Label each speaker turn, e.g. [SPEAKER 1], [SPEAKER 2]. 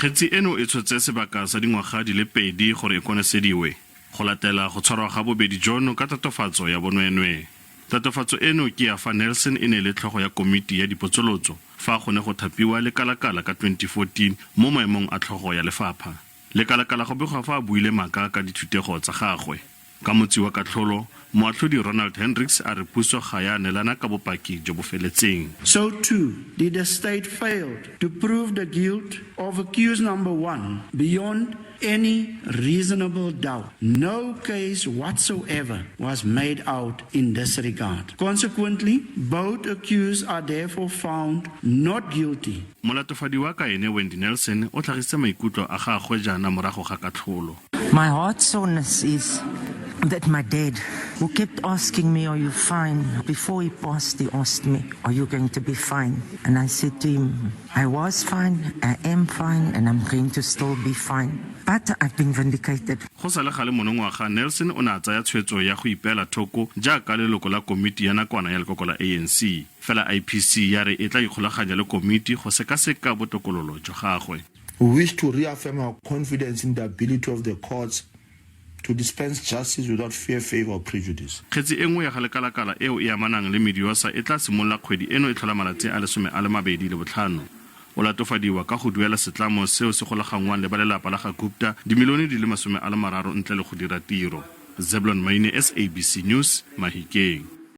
[SPEAKER 1] Kgetsi eno e tshotse sebaka sa dingwaga di le pedi gore e konosediwe, go latela go tshwarwa ga bobedi jono ka tatofatso ya bonweenwee. Tatofatso eno ke ya fa Nelson e ne e le tlhogo ya komiti ya dipotsolotso fa go ne go thapiwa Lekalakala ka 2014 mo maemong a tlhogo ya lefapha. Lekalakala go begwa fa a buile maaka ka dithutego tsa gagwe. Ka motsi wa katlholo, moatlhodi Ronald Hendricks a re puso ga ya neelana ka bopaki jo bo feletseng.
[SPEAKER 2] So too did the state failed to prove the guilt of accused number one beyond any reasonable doubt. No case whatsoever was made out in this regard. Consequently, both accused are therefore found not guilty.
[SPEAKER 1] Molatofadiwa ka ene Wendy Nelson o tlhagisitse maikutlo a gagwe jaana morago ga katlholo.
[SPEAKER 3] My heart soreness is that my dad, who kept asking me, Are you fine? Before he passed, he asked me, Are you going to be fine? And I said to him, I was fine, I am fine, and I'm going to still be fine. But I've been vindicated.
[SPEAKER 1] Go sa le gale monongwaga, Nelson o ne a tsaya tshwetso ya go ipeela thoko jaaka leloko la komiti ya nakwana ya lekoko la ANC. Fela IPC ya re e tla ikgolaganya le komiti go sekaseka botokololo jwa gagwe.
[SPEAKER 4] We wish to reaffirm our confidence in the ability of the courts to dispense justice without fear, favour or prejudice.
[SPEAKER 1] Kgetsi e nngwe ya ga lekalakala eo e amanang le Mediosa e tla simolola kgwedi eno e tlhola malatsi a lesome a le mabedi le botlhano. O latofadiwa ka go duela setlamo seo se golaganngwang le ba lelapa la ga Gupta dimilione di le 30 ntle le go dira tiro. Zeblon Maine, SABC News, Mahikeng.